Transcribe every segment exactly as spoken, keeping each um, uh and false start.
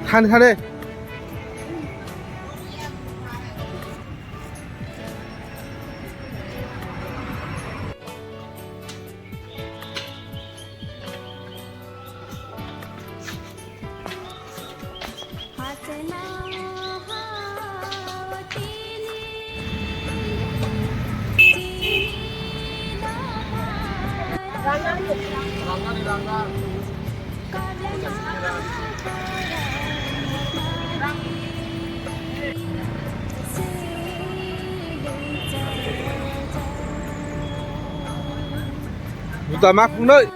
Thani thani. Juta mak phungnoi.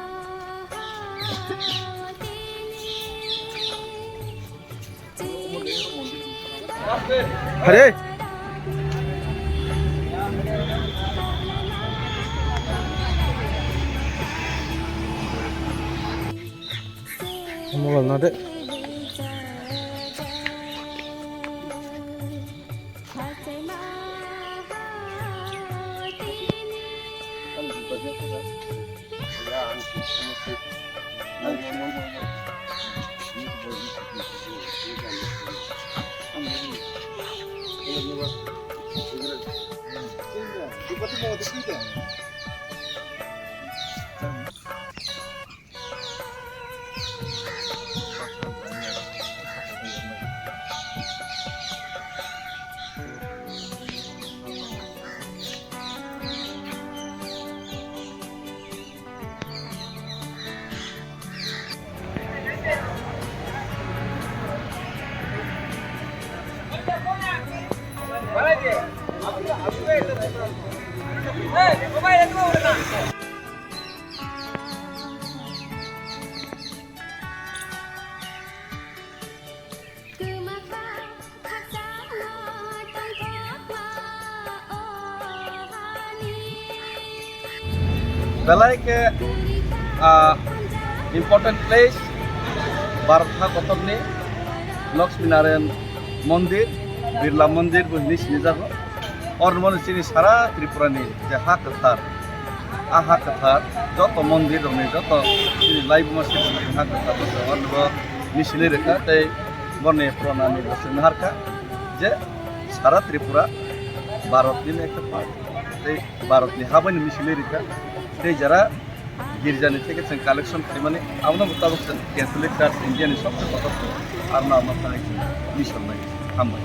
Hare. Mobile na de. Belai khe, ah, important place, Bharat ha kotorni Lakshmi Narayan Mondir, Birla Mondir bo hinwi sinijago. Oro mani chini sara Tripura ni je ha kwthar, a ha kwthar, joto mondir rok ni, joto chini laibuma sini ha kwthar rok oro bo misilwi rwkha tei borni purana ni bo chwng naharkha je sara Tripura Bharat ni ekta part, tei Bharat ni ha bai ni misilwi rwkha tei jara girja ni theke chwng collection khaimani, abono bo tabuk chwng Catholic Church India ni sobse kotor se arno ama thangwi chwng mission bai hambai.